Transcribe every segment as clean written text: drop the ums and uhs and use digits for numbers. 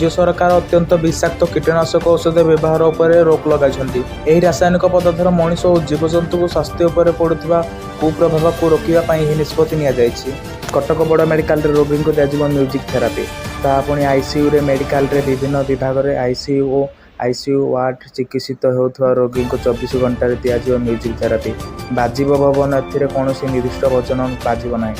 ରାଜ୍ୟ ସରକାର ଅତ୍ୟନ୍ତ ବିଷାକ୍ତ କୀଟନାଶକ ଔଷଧ ବ୍ୟବହାର ଉପରେ ରୋକ ଲଗାଇଛନ୍ତି। ଏହି ରାସାୟନିକ ପଦାର୍ଥର ମଣିଷ ଓ ଜୀବଜନ୍ତୁଙ୍କ ସ୍ୱାସ୍ଥ୍ୟ ଉପରେ ପଡ଼ୁଥିବା କୁପ୍ରଭାବକୁ ରୋକିବା ପାଇଁ ଏହି ନିଷ୍ପତ୍ତି ନିଆଯାଇଛି। କଟକ ବଡ଼ ମେଡିକାଲରେ ରୋଗୀଙ୍କୁ ଦିଆଯିବ ମ୍ୟୁଜିକ୍ ଥେରାପି। ତାହା ପୁଣି ଆଇସିୟୁରେ। ମେଡିକାଲରେ ବିଭିନ୍ନ ବିଭାଗରେ ଆଇସିୟୁ ଓ ଆଇସିୟୁ ୱାର୍ଡରେ ଚିକିତ୍ସିତ ହେଉଥିବା ରୋଗୀଙ୍କୁ 24 ଘଣ୍ଟାରେ ଦିଆଯିବ ମ୍ୟୁଜିକ୍ ଥେରାପି। ବାଜିବ ଭଜନ। ଏଥିରେ କୌଣସି ନିର୍ଦ୍ଦିଷ୍ଟ ଭଜନ ବାଜିବ ନାହିଁ।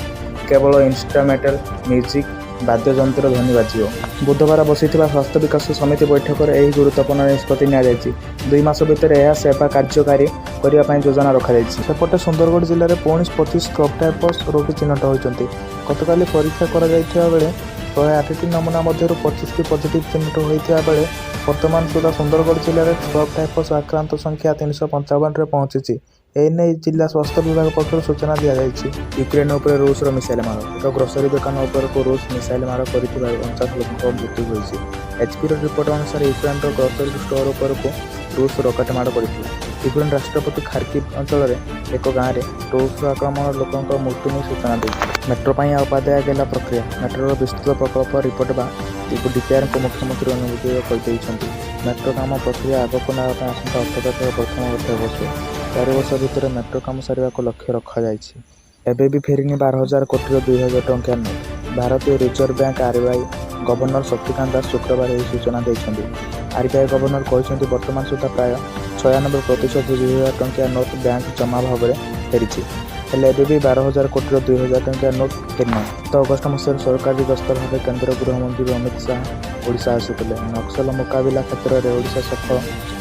କେବଳ ଇନଷ୍ଟ୍ରୁମେଣ୍ଟାଲ ମ୍ୟୁଜିକ୍ ବାଦ୍ୟଯନ୍ତ୍ର ଧ୍ୱନି ବାଜିବ। ବୁଧବାର ବସିଥିବା ସ୍ୱାସ୍ଥ୍ୟ ବିକାଶ ସମିତି ବୈଠକରେ ଏହି ଗୁରୁତ୍ୱପୂର୍ଣ୍ଣ ନିଷ୍ପତ୍ତି ନିଆଯାଇଛି। 2 ମାସ ଭିତରେ ଏହି ସେବା କାର୍ଯ୍ୟକାରୀ କରିବା ପାଇଁ ଯୋଜନା ରଖାଯାଇଛି। ସେପଟେ ସୁନ୍ଦରଗଡ଼ ଜିଲ୍ଲାରେ ପୁଣି 25 ସ୍କ୍ରବ୍ ଟାଇଫସ୍ ରୋଗୀ ଚିହ୍ନଟ ହୋଇଛନ୍ତି। ଗତକାଲି ପରୀକ୍ଷା କରାଯାଇଥିବା ବେଳେ 108ଟି ନମୁନା ମଧ୍ୟରୁ 25ଟି ପଜିଟିଭ୍ ଚିହ୍ନଟ ହୋଇଥିବା ବେଳେ ବର୍ତ୍ତମାନ ସୁଦ୍ଧା ସୁନ୍ଦରଗଡ଼ ଜିଲ୍ଲାରେ ସ୍କ୍ରବ୍ ଟାଇଫସ୍ ଆକ୍ରାନ୍ତ ସଂଖ୍ୟା 355ରେ ପହଞ୍ଚିଛି। ଏନେଇ ଜିଲ୍ଲା ସ୍ୱାସ୍ଥ୍ୟ ବିଭାଗ ପକ୍ଷରୁ ସୂଚନା ଦିଆଯାଇଛି। ୟୁକ୍ରେନ ଉପରେ ରୁଷର ମିସାଇଲ ମାଡ଼। ଏକ ଗ୍ରୋସରୀ ଦୋକାନ ଉପରକୁ ରୁଷ ମିସାଇଲ ମାଡ଼ କରିଥିବାରୁ 49 ଲୋକଙ୍କ ମୃତ୍ୟୁ ହୋଇଛି। ଏଚ୍ପିର ରିପୋର୍ଟ ଅନୁସାରେ, ୟୁକ୍ରେନର ଗ୍ରୋସରୀ ଷ୍ଟୋର ଉପରକୁ ରୁଷ ରକେଟ ମାଡ଼ କରିଥିଲା। ୟୁକ୍ରେନ ରାଷ୍ଟ୍ରପତି ଖାର୍କିଭ ଅଞ୍ଚଳରେ ଏକ ଗାଁରେ ରୁଷର ଆକ୍ରମଣ ଲୋକଙ୍କ ମୃତ୍ୟୁ ନେଇ ସୂଚନା ଦେଇଛି। ମେଟ୍ରୋ ପାଇଁ ଆଉ ପାଦେ ଆଗେଇଲା ପ୍ରକ୍ରିୟା। ମେଟ୍ରୋର ବିସ୍ତୃତ ପ୍ରକଳ୍ପ ରିପୋର୍ଟ ବା ଡିପିଆରକୁ ମୁଖ୍ୟମନ୍ତ୍ରୀ ଅନୁମୋଦନ ଦେଇଛନ୍ତି। ମେଟ୍ରୋ କାମ ପ୍ରକ୍ରିୟା ଆଗକୁ ନେବା ପାଇଁ ଆସନ୍ତା 18 ତାରିଖ ପ୍ରଥମ ବୈଠକ ବସିବ। 4 ବର୍ଷ ଭିତରେ ମେଟ୍ରୋ କାମ ସାରିବାକୁ ଲକ୍ଷ୍ୟ ରଖାଯାଇଛି। ଏବେ ବି ଫେରିନି 12,000 କୋଟିର 2,000 ଟଙ୍କିଆ ନୋଟ୍। ଭାରତୀୟ reserve bank RBI governor Shaktikanta Das ଶୁକ୍ରବାର ଏହି ସୂଚନା ଦେଇଛନ୍ତି। ଆରବିଆଇ ଗଭର୍ଣ୍ଣର କହିଛନ୍ତି, ବର୍ତ୍ତମାନ ସୁଦ୍ଧା ପ୍ରାୟ 96% 2,000 ଟଙ୍କିଆ ନୋଟ୍ ବ୍ୟାଙ୍କ ଜମା ଭାବରେ ଫେରିଛି। ହେଲେ ଏବେ ବି 12,000 କୋଟିର 2,000 ଟଙ୍କିଆ ନୋଟ୍ ଫେରିନାହିଁ। ଗତ ଅଗଷ୍ଟ ମାସରେ ସରକାରୀ ଗସ୍ତ ଭାବେ କେନ୍ଦ୍ର ଗୃହମନ୍ତ୍ରୀ ଅମିତ ଶାହା ଓଡ଼ିଶା ଆସିଥିଲେ। ନକ୍ସଲ ମୁକାବିଲା କ୍ଷେତ୍ରରେ ଓଡ଼ିଶା ସଫଳ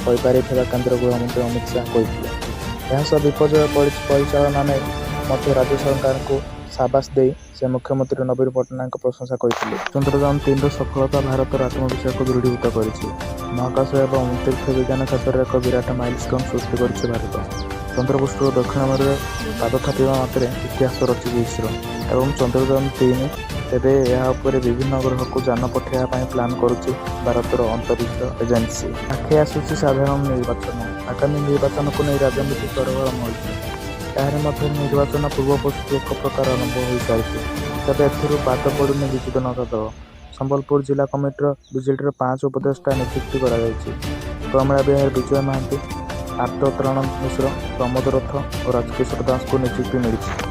ହୋଇପାରିଥିବା କେନ୍ଦ୍ର ଗୃହମନ୍ତ୍ରୀ ଅମିତ ଶାହା କହିଥିଲେ। ଏହାସହ ବିପର୍ଯ୍ୟୟ ପରିଚାଳନା ନେଇ ମଧ୍ୟ ରାଜ୍ୟ ସରକାରଙ୍କୁ ସାବାସ ଦେଇ ସେ ମୁଖ୍ୟମନ୍ତ୍ରୀ ନବୀନ ପଟ୍ଟନାୟକଙ୍କ ପ୍ରଶଂସା କରିଥିଲେ। ଚନ୍ଦ୍ରଯାନ-3ର ସଫଳତା ଭାରତର ଆତ୍ମବିଶ୍ୱାସକୁ ଦୃଢ଼ୀଭୂତ କରିଛି। ମହାକାଶ ଏବଂ ଅନ୍ତରୀକ୍ଷ ବିଜ୍ଞାନ କ୍ଷେତ୍ରରେ ଏକ ବିରାଟ ମାଇଲଷ୍ଟୋନ ସୃଷ୍ଟି କରିଛି ଭାରତ। ଚନ୍ଦ୍ରପୃଷ୍ଠର ଦକ୍ଷିଣ ମେରୁରେ ପାଦ ଥାପିବା ମାତ୍ରେ ଇତିହାସ ରଚିଛି ଇସ୍ରୋ ଏବଂ ଚନ୍ଦ୍ରଯାନ-3। ତେବେ ଏହା ଉପରେ ବିଭିନ୍ନ ଗ୍ରହକୁ ଯାନ ପଠାଇବା ପାଇଁ ପ୍ଲାନ୍ କରୁଛି ଭାରତର ଅନ୍ତରୀକ୍ଷ ଏଜେନ୍ସି। ପାଖେଇ ଆସୁଛି ସାଧାରଣ ନିର୍ବାଚନ। ଆଗାମୀ ନିର୍ବାଚନକୁ ନେଇ ରାଜନୀତି ସରଗରମ ହୋଇଛି। ଏହାରି ମଧ୍ୟରେ ନିର୍ବାଚନ ପୂର୍ବ ପ୍ରସ୍ତୁତି ଏକ ପ୍ରକାର ଆରମ୍ଭ ହୋଇସାରିଛି। ତେବେ ଏଥିରୁ ବାଦ ପଡ଼ିନି ବିଜୁ ଜନତା ଦଳ। ସମ୍ବଲପୁର ଜିଲ୍ଲା କମିଟିର ବିଜେଡିର ପାଞ୍ଚ ଉପଦେଷ୍ଟା ନିଯୁକ୍ତି କରାଯାଇଛି। ପ୍ରମିଳା ବିହାର, ବିଜୟ ମହାନ୍ତି, ଆର୍ତ୍ତତ୍ରାଣ ମିଶ୍ର, ପ୍ରମୋଦ ରଥ ଓ ରାଜକିଶୋର ଦାସଙ୍କୁ ନିଯୁକ୍ତି ମିଳିଛି।